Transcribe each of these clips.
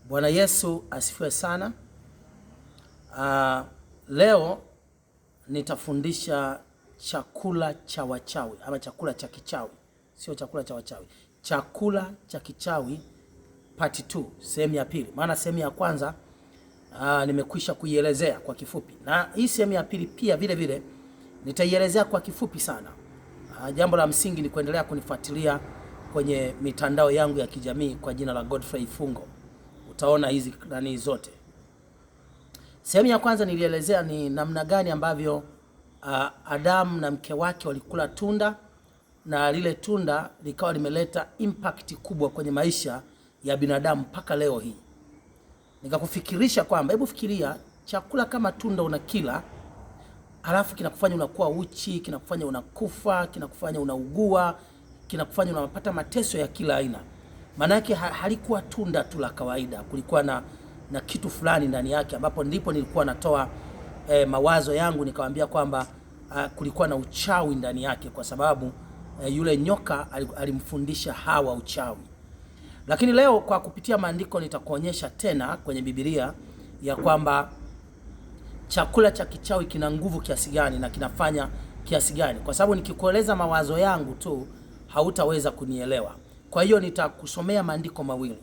Bwana Yesu asifiwe sana. Leo nitafundisha chakula cha wachawi ama chakula cha kichawi, sio chakula cha wachawi, chakula cha kichawi part 2, sehemu ya pili. Maana sehemu ya kwanza nimekwisha kuielezea kwa kifupi, na hii sehemu ya pili pia vile vile nitaielezea kwa kifupi sana. Jambo la msingi ni kuendelea kunifuatilia kwenye mitandao yangu ya kijamii kwa jina la Godfrey Fungo, utaona hizi nani zote. Sehemu ya kwanza nilielezea ni namna gani ambavyo Adamu na mke wake walikula tunda na lile tunda likawa limeleta impact kubwa kwenye maisha ya binadamu mpaka leo hii. Nikakufikirisha kwamba hebu fikiria chakula kama tunda unakila, alafu kinakufanya unakuwa uchi, kinakufanya unakufa, kinakufanya unaugua, kinakufanya unapata mateso ya kila aina. Maana yake halikuwa tunda tu la kawaida, kulikuwa na kitu fulani ndani yake, ambapo ndipo nilikuwa natoa mawazo yangu, nikamwambia kwamba kulikuwa na uchawi ndani yake, kwa sababu yule nyoka alimfundisha Hawa uchawi. Lakini leo kwa kupitia maandiko nitakuonyesha tena kwenye Biblia ya kwamba chakula cha kichawi kina nguvu kiasi gani na kinafanya kiasi gani, kwa sababu nikikueleza mawazo yangu tu hautaweza kunielewa. Kwa hiyo nitakusomea maandiko mawili.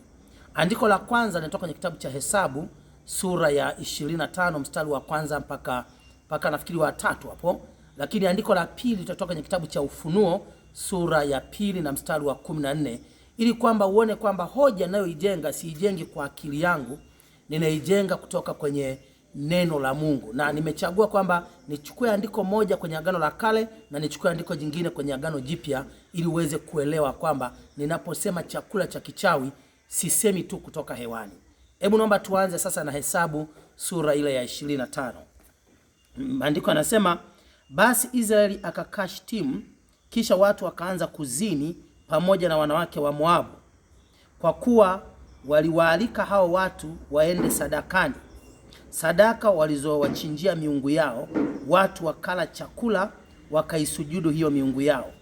Andiko la kwanza linatoka kwenye kitabu cha Hesabu sura ya 25 mstari wa kwanza mpaka nafikiri wa tatu hapo, lakini andiko la pili litatoka kwenye kitabu cha Ufunuo sura ya pili na mstari wa 14, ili kwamba uone kwamba hoja nayoijenga siijengi kwa akili yangu, ninaijenga kutoka kwenye neno la Mungu, na nimechagua kwamba nichukue andiko moja kwenye Agano la Kale na nichukue andiko jingine kwenye Agano Jipya, ili uweze kuelewa kwamba ninaposema chakula cha kichawi sisemi tu kutoka hewani. Hebu naomba tuanze sasa na Hesabu sura ile ya 25. Maandiko yanasema, basi Israeli akakaa Shitimu, kisha watu wakaanza kuzini pamoja na wanawake wa Moabu, kwa kuwa waliwaalika hao watu waende sadakani, sadaka walizowachinjia miungu yao. Watu wakala chakula wakaisujudu hiyo miungu yao.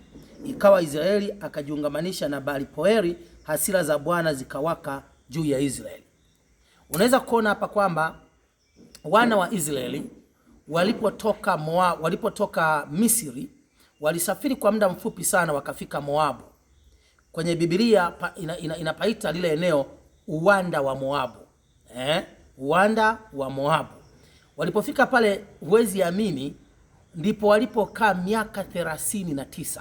Ikawa Israeli akajiungamanisha na Baali Poeri, hasira za Bwana zikawaka juu ya Israeli. Unaweza kuona hapa kwamba wana wa Israeli walipotoka Misri walisafiri kwa muda mfupi sana wakafika Moabu. Kwenye Biblia inapaita lile eneo uwanda wa Moabu. Uwanda wa Moabu. Walipofika pale, huwezi amini, ndipo walipokaa miaka 39.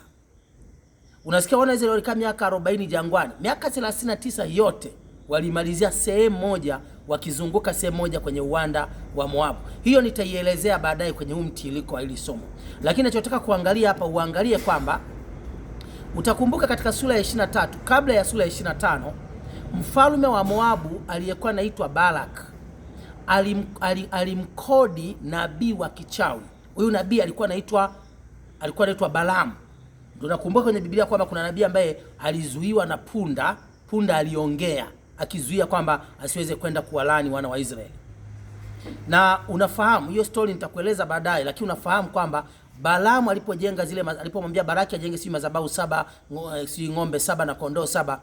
Unasikia wana Israeli walikaa miaka 40 jangwani. Miaka 39 yote walimalizia sehemu moja, wakizunguka sehemu moja kwenye uwanda wa Moabu. Hiyo nitaielezea baadaye kwenye huu mtiririko wa hili somo, lakini nachotaka kuangalia hapa, uangalie kwamba utakumbuka katika sura ya 23, kabla ya sura ya 25, mfalme wa Moabu aliyekuwa anaitwa Balak alimkodi nabii wa kichawi. Huyu nabii alikuwa anaitwa Balaamu. Ndio nakumbuka kwenye Biblia kwamba kuna nabii ambaye alizuiwa na punda, punda aliongea akizuia kwamba asiweze kwenda kuwalaani wana wa Israeli. Na unafahamu hiyo story nitakueleza baadaye, lakini unafahamu kwamba Balaamu alipojenga zile, alipomwambia Baraki ajenge si madhabahu saba, si ng'ombe saba na kondoo saba,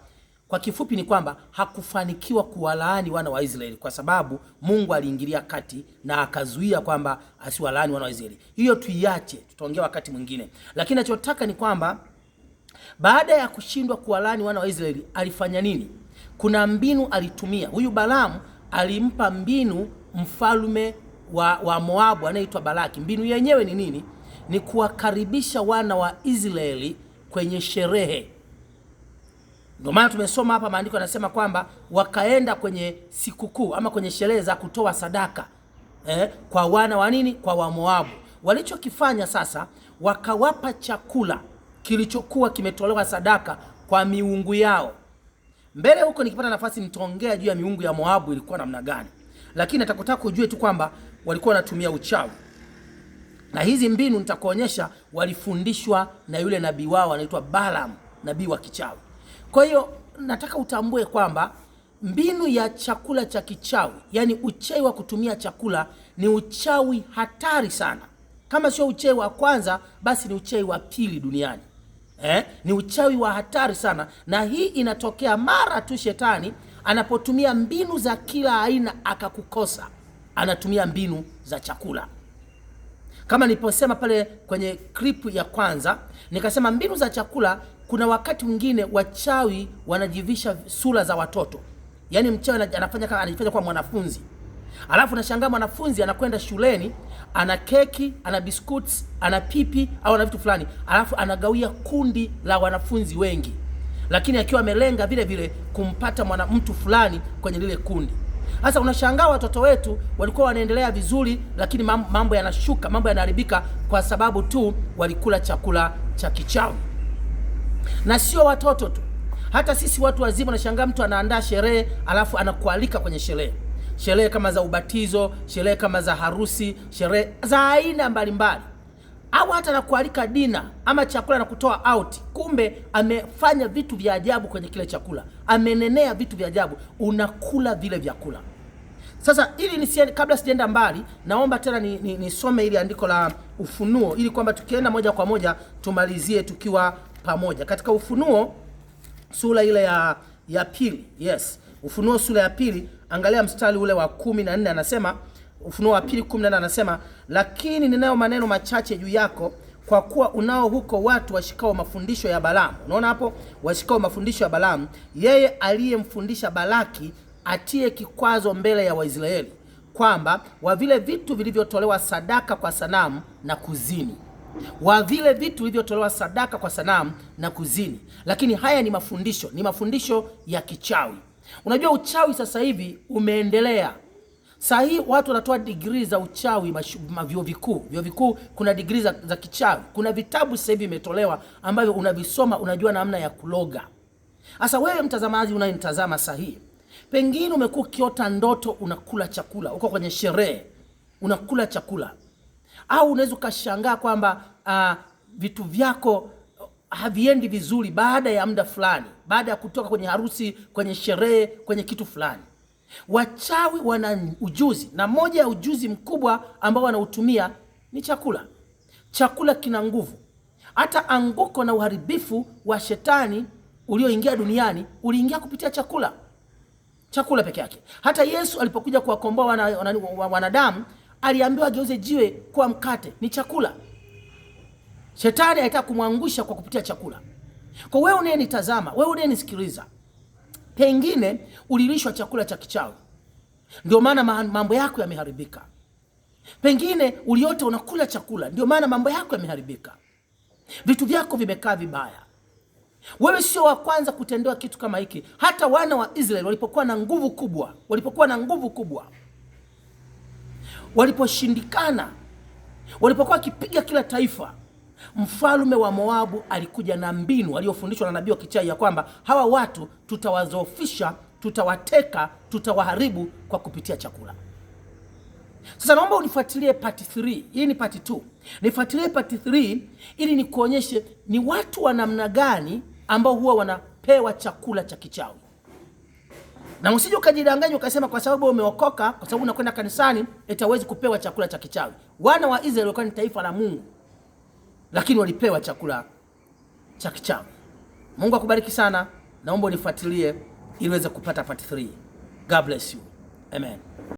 kwa kifupi ni kwamba hakufanikiwa kuwalaani wana wa Israeli kwa sababu Mungu aliingilia kati na akazuia kwamba asiwalaani wana wa Israeli. Hiyo tuiache, tutaongea wakati mwingine. Lakini nachotaka ni kwamba baada ya kushindwa kuwalaani wana wa Israeli alifanya nini? Kuna mbinu alitumia. Huyu Balaamu alimpa mbinu mfalme wa Moabu anayeitwa Balaki. Mbinu yenyewe ni nini? Ni kuwakaribisha wana wa Israeli kwenye sherehe. Ndio maana tumesoma hapa maandiko yanasema kwamba wakaenda kwenye sikukuu ama kwenye sherehe za kutoa sadaka kwa wana wa nini? Kwa wa Moabu. Walichokifanya sasa, wakawapa chakula kilichokuwa kimetolewa sadaka kwa miungu yao. Mbele huko nikipata nafasi nitaongea juu ya miungu ya Moabu ilikuwa namna gani, lakini natakutaka ujue tu kwamba walikuwa wanatumia uchawi, na hizi mbinu nitakuonyesha walifundishwa na yule nabii wao anaitwa Balaam, nabii wa kichawi. Kwa hiyo nataka utambue kwamba mbinu ya chakula cha kichawi, yani uchawi wa kutumia chakula, ni uchawi hatari sana. Kama sio uchawi wa kwanza, basi ni uchawi wa pili duniani. Ni uchawi wa hatari sana, na hii inatokea mara tu shetani Anapotumia mbinu za kila aina akakukosa, anatumia mbinu za chakula. Kama niliposema pale kwenye klipu ya kwanza, nikasema mbinu za chakula, kuna wakati mwingine wachawi wanajivisha sura za watoto. Yaani mchawi anafanya kama anajifanya kuwa mwanafunzi. Alafu nashangaa mwanafunzi anakwenda shuleni, ana keki, ana biscuits, ana pipi au ana vitu fulani, alafu anagawia kundi la wanafunzi wengi, lakini akiwa amelenga vile vile kumpata mwana mtu fulani kwenye lile kundi. Sasa unashangaa watoto wetu walikuwa wanaendelea vizuri, lakini mambo yanashuka, mambo yanaharibika kwa sababu tu walikula chakula cha kichawi. Na sio watoto tu, hata sisi watu wazima. Unashangaa mtu anaandaa sherehe alafu anakualika kwenye sherehe, sherehe kama za ubatizo, sherehe kama za harusi, sherehe za aina mbalimbali, au hata anakualika dina ama chakula na kutoa out, kumbe amefanya vitu vya ajabu kwenye kile chakula, amenenea vitu vya ajabu, unakula vile vyakula. Sasa ili nisiende, kabla sijaenda mbali, naomba tena nisome ni ili andiko la Ufunuo ili kwamba tukienda moja kwa moja tumalizie tukiwa pamoja katika Ufunuo sura ile ya pili. Yes, Ufunuo sura ya pili, angalia mstari ule wa 14, anasema Ufunuo wa pili 14 anasema, lakini ninayo maneno machache juu yako, kwa kuwa unao huko watu washikao mafundisho ya Balaamu. Unaona hapo, washikao mafundisho ya Balaamu, yeye aliyemfundisha Balaki atie kikwazo mbele ya Waisraeli, kwamba wa vile vitu vilivyotolewa sadaka kwa sanamu na kuzini, wa vile vitu vilivyotolewa sadaka kwa sanamu na kuzini. Lakini haya ni mafundisho, ni mafundisho ya kichawi. Unajua uchawi sasa hivi umeendelea. Saa hii watu wanatoa digrii za uchawi vyuo vikuu. Vyuo vikuu kuna digrii za kichawi. Kuna vitabu sasa hivi vimetolewa ambavyo unavisoma unajua namna ya kuloga. Sasa wewe mtazamaji unayenitazama saa hii, pengine umekuwa ukiota ndoto unakula chakula, uko kwenye sherehe unakula chakula, au unaweza ukashangaa kwamba vitu vyako haviendi vizuri baada ya muda fulani, baada ya kutoka kwenye harusi, kwenye sherehe, kwenye kitu fulani. Wachawi wana ujuzi, na moja ya ujuzi mkubwa ambao wanautumia ni chakula. Chakula kina nguvu. Hata anguko na uharibifu wa shetani ulioingia duniani uliingia kupitia chakula, chakula peke yake. Hata Yesu alipokuja kuwakomboa wanadamu aliambiwa ageuze jiwe kuwa mkate, ni chakula. Shetani alitaka kumwangusha kwa kupitia chakula. Kwa wewe unayenitazama, wewe unayenisikiliza, pengine ulilishwa chakula cha kichawi, ndio maana mambo yako yameharibika. Pengine uliota unakula chakula, ndio maana mambo yako yameharibika, vitu vyako vimekaa vibaya. Wewe sio wa kwanza kutendewa kitu kama hiki. Hata wana wa Israeli walipokuwa na nguvu kubwa, walipokuwa na nguvu kubwa, waliposhindikana, walipokuwa wakipiga kila taifa, mfalme wa Moabu alikuja na mbinu aliyofundishwa na nabii wa kichawi ya kwamba hawa watu tutawazoofisha, tutawateka, tutawaharibu kwa kupitia chakula. Sasa naomba unifuatilie part 3. Hii ni part 2. Nifuatilie part 3 ili nikuonyeshe ni watu wa namna gani ambao huwa wanapewa chakula cha kichawi. Na usije ukajidanganya ukasema kwa sababu umeokoka, kwa sababu unakwenda kanisani, eti huwezi kupewa chakula cha kichawi. Wana wa Israeli walikuwa ni taifa la Mungu, lakini walipewa chakula cha kichawi. Mungu akubariki sana. Naomba unifuatilie ili uweze kupata part 3. God bless you. Amen.